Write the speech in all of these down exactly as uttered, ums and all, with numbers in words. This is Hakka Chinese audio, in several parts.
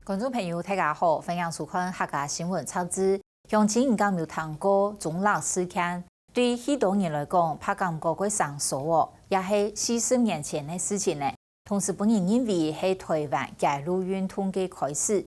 觀眾朋友，大家好，歡迎收看客家新聞雜誌。鄉親你敢有聽過中壢事件？對許多人來講，怕感覺過生疏哦，也係四十年前个事情呢。同時，分人認為係台灣街路運動个開始。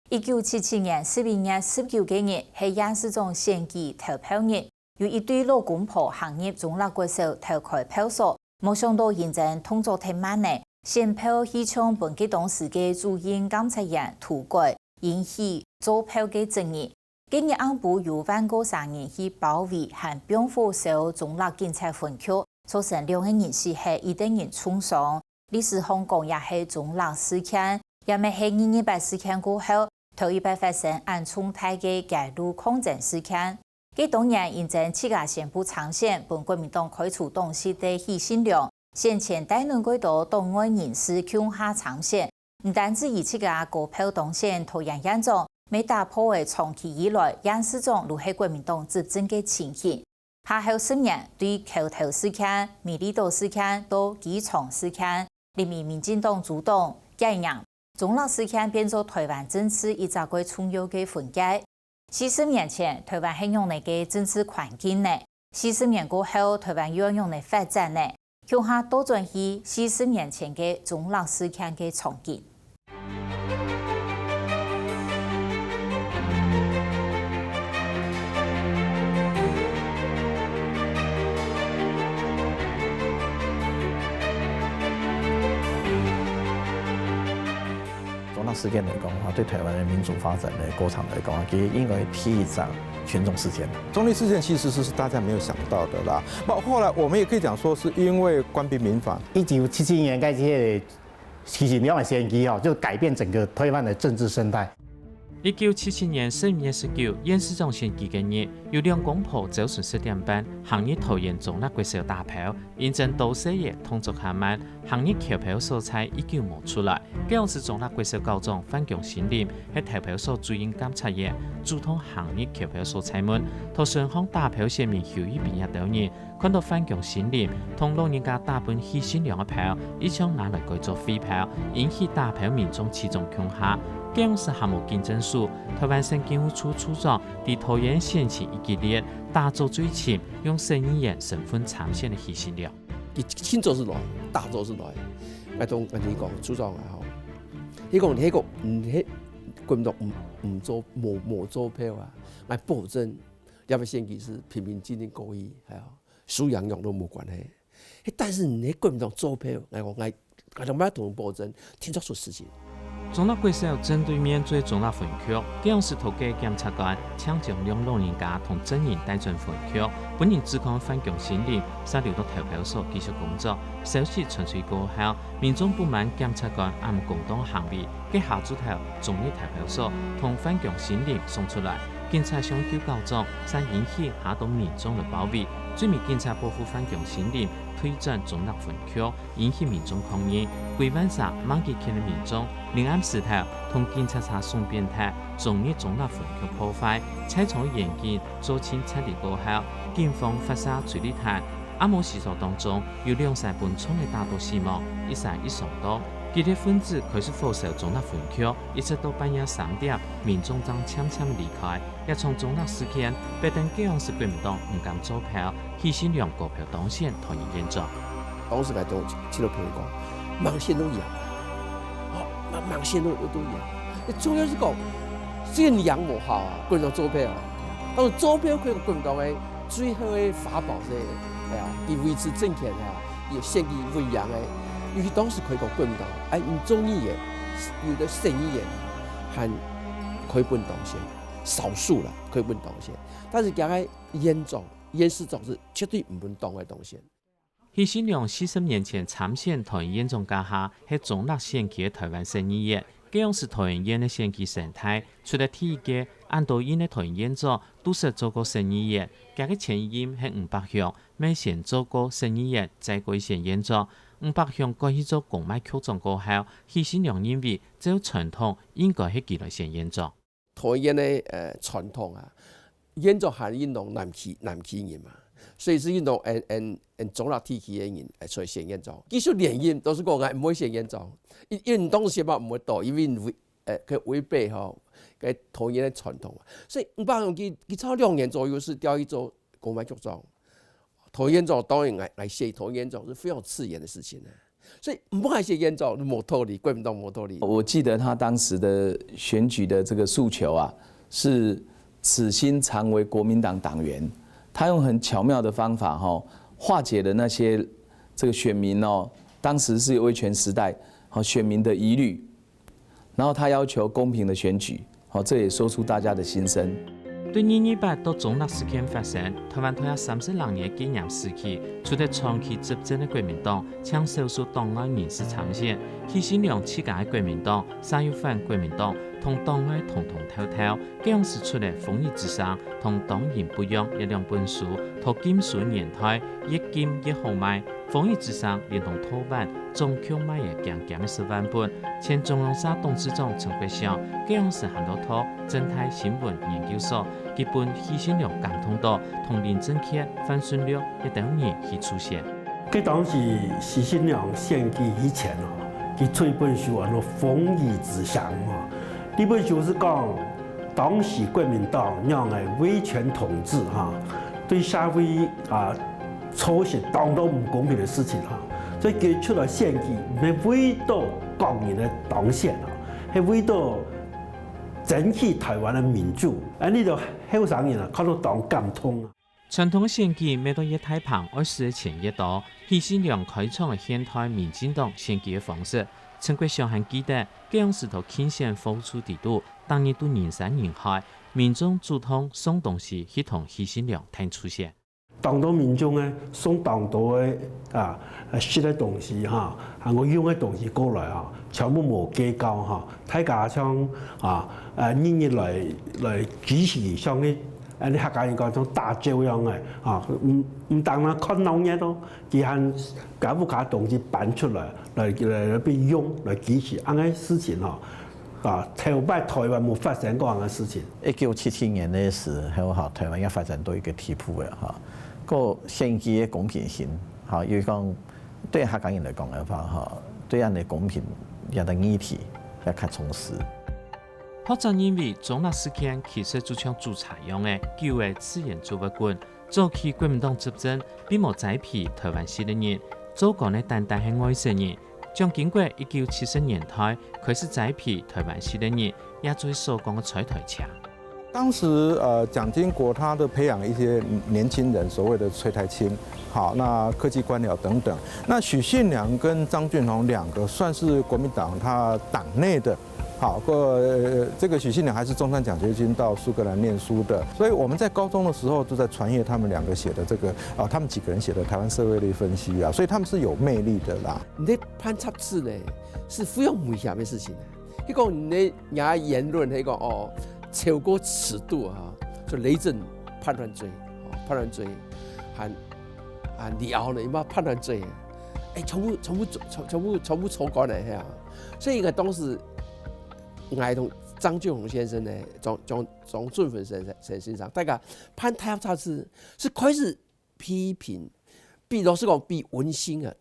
一九七七年十一月十九个日，係縣市長選舉投票日，有一對老公婆行入中壢國小投開票所，無想到認真動作忒慢呢，選票去搶分該當時个主任監察員塗改，引起作票个爭議。該日暗晡有萬過儕人去包圍，還放火燒中壢警察分局，造成兩个人死忒，一等人重傷。歷史上講，也係中壢事件，也乜係二二八事件過後，頭一擺發生恁重大个街路抗爭事件。該當年，認真自家宣布參選，分國民黨開除黨籍个許信良，選前帶領幾多黨外人士共下參選，毋單止佢自家高票當選桃園縣長，乜打破了長期以來縣市長都係國民黨執政个情形。下後十年，對橋頭事件、美麗島事件到機場事件，人民民進黨組黨、解嚴，中壢事件變做台灣政治一隻過重要个分界。四十年前，台灣係仰仔个政治環境呢？四十年過後，台灣又愛仰仔發展呢？共下倒轉去四十年前个中壢事件个場景。中壢事件來講的話，對台灣的民主發展的過程來講啊，其實應該第一場群眾事件。中壢事件其實是大家沒有想到的啦。那後來我們也可以講說，是因為官兵民防。一九七七年該屆的許信良的選舉哦，就改變整個台灣的政治生態。一九七七年十一月十九，縣市長選舉个日，有兩公婆朝晨十點半，行入桃園中壢國小打票，認真多細个動作較慢，行入投票所在已經無出來。該央時中壢國小校長范姜新林係投票所主任監察員，主動行入投票所在門，在身項打票線面休息个這兜人，看到范姜新林同老人家打分許信良个票，一搶拿來改做廢票，引起打票民眾聚集共下。該央時還無警政署，台灣省警務處處長在桃園選情一激烈，打早就尋用省議員身份參選个許信良。佢清早是來，打早是來，𠊎同𠊎同佢講，處長啊吼，佢講你迄個，嗯，迄國民黨毋毋做無無做票啊，𠊎保證，這个選舉是平平靜靜過去，係啊，輸贏樣都無關係。但是你迄國民黨做票，𠊎講𠊎𠊎同佢保證，聽說出事情。 中壢國小正對面就係中壢分局，該央時頭家檢察官鄭章亮老人家同證人帶轉分局，分人指控范姜新林煞留到投票所繼續工作。消息傳出過後，民眾不滿檢察官恁公道行為，該下晝頭中壢投票所同范姜新林送出來，警察相救校長，煞引起下多民眾來包圍，最尾警察保護范姜新林退轉中壢分局。 引起民眾抗議，幾萬儕馬偕區个民眾臨暗時頭同警察車送扁擔，衝入中壢分局破壞，在場个員警做盡徹底過後，警方發射催淚彈，暗晡時速當中有兩儕分銃仔打到死亡，一儕有傷到。激烈分子開始火燒中壢分局，一直到半夜三點，民眾正漸漸離開。 這場中壢事件，不但該央時國民黨毋敢做票，許信良高票當選桃園縣長。當時𠊎都聽到朋友講，盲選都贏啊，哦，盲盲選都都贏。最重要是講，雖然贏無效啊，國民黨做票啊，但是做票可以國民黨个最好个法寶是，哎呀，佢維持政權啊，佢選舉穩贏个，尤其當時可以講國民黨，哎，你眾議員，有的省議員，還可以分當選。 少數啦，可以分當選。但是今个縣長、縣市長是絕對毋分黨个當選。許信良四十年前參選桃園縣長該下，係中壢選區个台灣省議員。該央時桃園縣个選區生態，除了第一屆恁多屆个桃園縣長都識做過省議員，佢个前一任係吳伯雄，乜先做過省議員，再改選縣長。吳伯雄改去做公賣局長過後，許信良認為照傳統應該係佢來選縣長。 桃園个呃傳統啊，縣長還應當南區南區人嘛，所以是應當俺俺俺中壢地區个人來出來選縣長。其實連任都是講俺毋會選縣長，因因為你當時選嘛毋會到，因為你為呃，个違背吼，个桃園个傳統啊。所以吳伯雄佢佢差兩年左右是調去做公賣局長，桃園長當然來來寫，桃園長是非常刺眼的事情呢。所以吳伯雄寫縣长，無道理，國民黨無道理。我记得他当时的选举的这个诉求啊，是此心常为国民党党员。他用很巧妙的方法哈、化解了那些这个选民哦，当时是威权时代，好、选民的疑虑。然后他要求公平的选举，好、这也说出大家的心声。對二二八到中壢事件發生，台灣大約三十零年戒嚴時期，除忒長期執政个國民黨，淨少數黨外人士參選。許信良自家个國民黨，儕有反國民黨，同黨外統統投投，該央時出來風雨之聲，同黨人不一樣這兩本書，在禁書年代，越禁越好賣。 風雨之聲連同套版總共賣忒將近个十萬本。前中央社董事長陳國祥，該央時還在讀政大新聞研究所，佢分許信良感動到，同林正傑、范順六這兜人去助選。該當時許信良選舉以前哦，佢出一本書安到《風雨之聲》哦，這本書是講當時國民黨仰仔威權統治哈，對社會啊 造成當多毋公平个事情哈。所以佢出來選舉，毋係為著個人个當選哈，係為著爭取台灣个民主。恁呢就後生人啊，看到當感動啊。傳統選舉每到越大棒，愛使个錢越多。許信良開創个現代民進黨選舉个方式，陳國祥還記得，該央時在競選好處底肚，逐日都人山人海，民眾主動送東西去同許信良𢯭助選。 當多民眾呢送當多个啊食个東西哈，還有用个東西過來哈，全部無計較哈。大家像啊呃日日來來支持，像个恁呢客家人講像打醮樣个啊，毋毋單單看鬧熱咯，佢還家屋下東西搬出來，來來來分用來支持，恁个事情哈。 啊，頭擺台灣無發生過恁个事情。一九七七年个時候，吼，台灣也發展到一個地步了，吼。个選舉个公平性，吼，又講對客家人來講个話，吼，對恁个公平這個議題也較重視。學者認為，中壢事件其實就像煮茶樣个，久个自然就會滾。 早期國民黨執政，並無栽培台灣式个人，做官个單單係外省人。蔣經國一九七十年代開始栽培台灣式个人，也就係所講个催台青。當時呃，蔣經國他的培養一些年輕人，所謂的催台青，好，那科技官僚等等。那許信良跟張俊宏兩個算是國民黨他黨內的 好，个这个许信良还是中山奖学金到苏格兰念书的，所以我们在高中的时候就在传阅他们两个写的这个啊，他们几个人写的台湾社会类分析啊，所以他们是有魅力的啦。你在判差字呢，是非常危险的事情。你讲你的言论，你讲哦，超过尺度啊，就雷震判断罪，哦，判断罪，还啊，李敖呢，有没有判断罪？哎，全部全部全全部全部抽干了，嘿啊。所以应该当时 𠊎同張俊宏先生呢，張張張俊宏先生先生，大家判大學測試是開始批評，比老實講比文心啊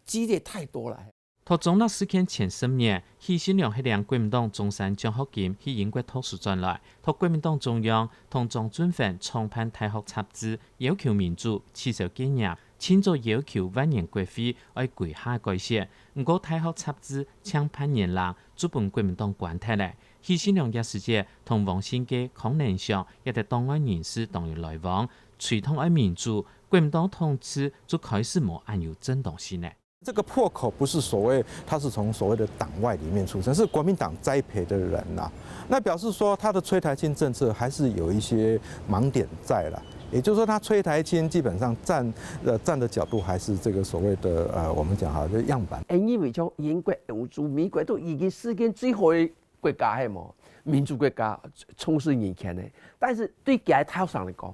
激烈太多了。讀中壢事件前十年，許信良係領國民黨中山獎學金去英國讀書轉來，讀國民黨中央同張俊宏創辦大學雜誌，要求民主、取消戒嚴，盡早要求萬年國會愛歸下改選。毋過大學雜誌淨辦年零， 就分國民黨關忒了。許信良這時節同黃信介、康寧祥這兜黨外人士當有來往，催動愛民主，國民黨統治就開始無恁有正當性了。这个破口不是所谓他是从所谓的党外里面出身，是国民党栽培的人呐、那表示说他的催台青政策还是有一些盲点在了。也就是说，他催台青基本上站呃站的角度还是这个所谓的呃我们讲哈，就样板。因為像英國、歐洲、美國都已經世界最好的國家，係無？民主國家，重視人權的。但是對佢个頭上來講，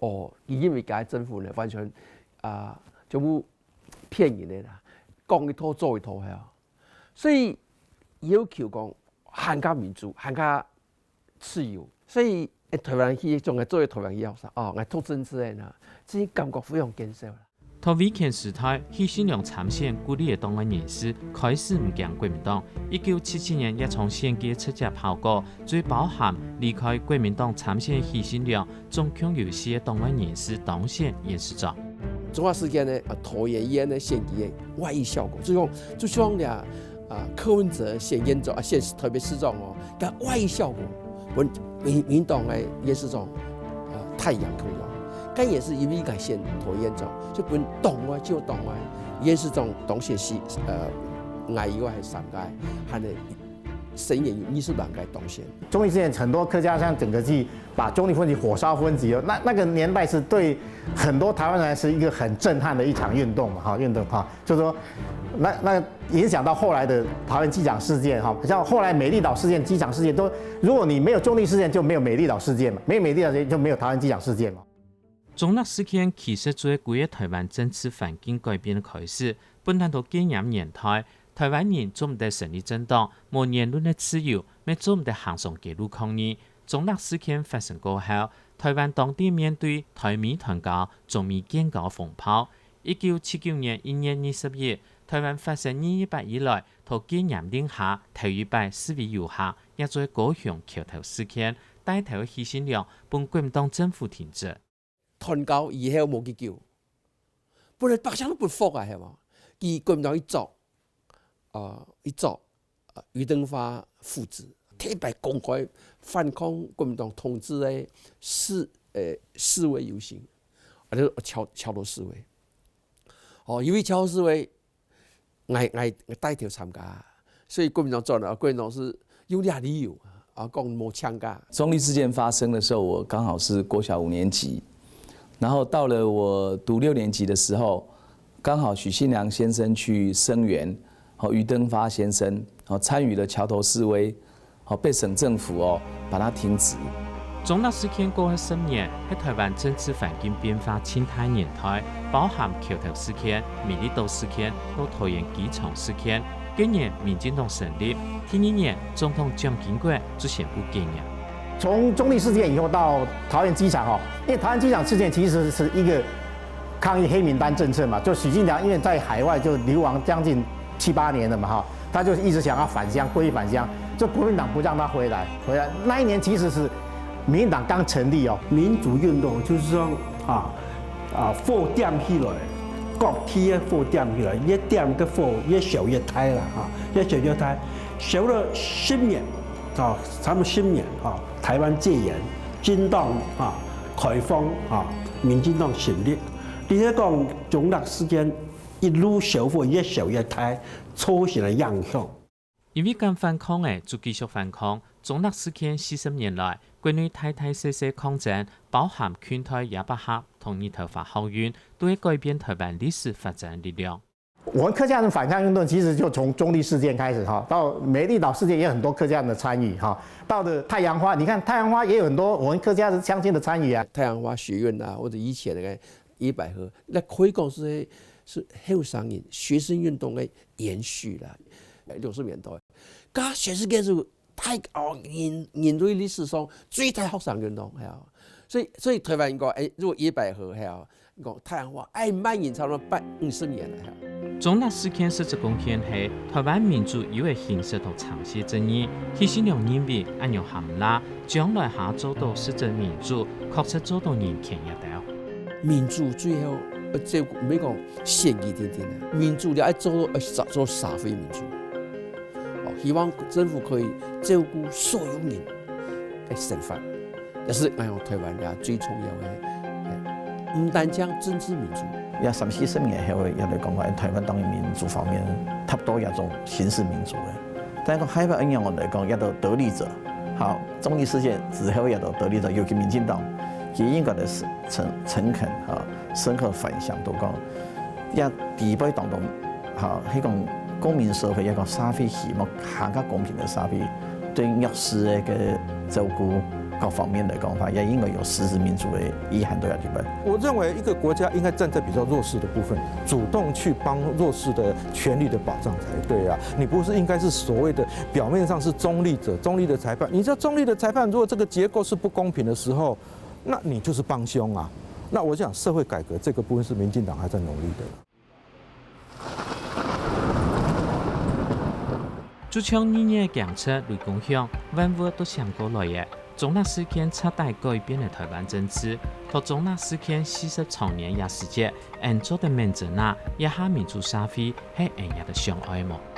哦，因為佢个政府呢，完全啊，全部騙人的啦，講一套做一套，係啊。所以要求講，還較民主，還較自由。所以，誒，台灣人去，總係做台灣人要啥？哦，𠊎讀政治的呢，這感覺非常艱辛啦。在威權時代，許信良參選鼓勵个黨外人士開始毋驚國民黨。一九七七年，這場選舉直接效果，最包含離開國民黨參選許信良，總共有四个黨外人士當選縣市長。中華事件呢，啊，桃園縣个選舉个外溢效果，就像就像這啊柯文哲選縣長啊，選台北市長哦，个外溢效果，分民民黨个縣市长啊太陽可以了。但也是因為佢選桃園縣長，就分黨外就黨外，縣市长當選是呃，外溢个還三个，還有聲援有二十萬个當選。中立事件很多客家像整个去把中立分歧火烧分歧哦，那那个年代是对很多台湾人来说一个很震撼的一场运动嘛，哈，运动哈，就是说，那那影响到后来的台湾机场事件哈，像后来美丽岛事件、机场事件都，如果你没有中立事件，就没有美丽岛事件嘛，没有美丽岛事件就没有台湾机场事件嘛。中立事件其實對歸个台灣政治環境改變个開始，本來到戒嚴年代，台灣人做毋得成立政黨，無言論个自由，乜做毋得行上街路抗議。中立事件發生過後，台灣當地面對台美斷交、中美建交風暴。一九七九年一月二十一，台灣發生二二八以來到戒嚴令下頭一擺示威遊行，也在高雄橋頭事件，帶頭个許信良分國民黨政府停職。斷交以後無幾久，本來百姓都不服啊，係無？佢國民黨一做，啊，一做，啊，余登發父子，特別公開反抗國民黨統治个示，呃，示威遊行，啊，就橋橋頭示威。哦，因為橋頭示威，𠊎𠊎𠊎帶頭參加，所以國民黨做了，國民黨是用這理由啊，講無請假。中壢事件發生的时候，我刚好是国小五年级，然后到了我读六年级的时候，刚好许信良先生去声援，哦，余登发先生，哦，参与了桥头示威，哦，被省政府哦把他停职。中壢事件過後十年，係台灣政治環境變化盡大年代，包含橋頭事件、美麗島事件到桃園機場事件。該年民進黨成立，第二年總統蔣經國就宣布解嚴。从中壢事件以后到桃园机场哦，因为桃园机场事件其实是一个抗议黑名单政策嘛，就许信良因为在海外就流亡将近七八年了嘛哈，他就一直想要返乡，归返乡，就国民党不让他回来，回来那一年其实是民进党刚成立哦。民主运动就是说啊啊火点起来，各地个火点起来，越点个火越烧越大啦哈，越烧越大，烧了十年啊，差不多十年啊，台湾戒严，政党啊开放啊，民进党成立。你咧讲中壢事件一路烧火越烧越大，造成个影响。因為敢反抗个就繼續反抗。中壢事件四十年來，國內大大細細抗爭，包含近代野百合同日頭花學運，都係改變台灣歷史發展力量。我们客家人反抗运动其实就从中壢事件开始哈，到美丽岛事件也有很多客家人的参与哈，到的太阳花，你看太阳花也有很多我们客家乡亲的参与啊。太阳花学运啊，或者以前那个野百合，那可以讲是是后生人学生运动的延续啦。六十年代，甲学生个时候，太哦人人类历史上最大学生运动系啊，所以所以台湾人讲，哎，如果野百合系啊，讲太阳花，哎，慢人差不多八五十年了系啊。中壢事件实质貢献係台灣民主有个形式同程序正義，許信良認為恁樣還毋罅，將來下做到實質民主，確實做到人權這兜。民主最後要照顧，毋係講選舉定定啊，民主你愛做到要做社會民主。哦，希望政府可以照顧所有人个生活，這是𠊎用台灣个最重要个，毋單淨政治民主。也三四十年後，也來講話，台灣當然民主方面差不多也做形式民主个。但係講海外應用來講，也都得利者，好，中壢事件之後也都得利者，尤其民進黨，佢應該个誠誠懇啊，深刻反省，都講也底背當中，好，係講公民社會，也講社會希望行較公平个社會，對弱勢个个照顧各方面來講，話也應該有實質民主个意涵都要去辦。我认为一个国家应该站在比较弱势的部分，主动去帮弱势的权利的保障才对啊！你不是应该是所谓的表面上是中立者、中立的裁判？你知道中立的裁判，如果这个结构是不公平的时候，那你就是帮凶啊！那我想社会改革这个部分是民进党还在努力的。就像二月个警察雷公響，萬物都醒過來了。中辣事件徹底改變了台灣政治，到中辣事件四十週年个時節，俺做得愐真啊，這下民主社會係恁樣个相愛無？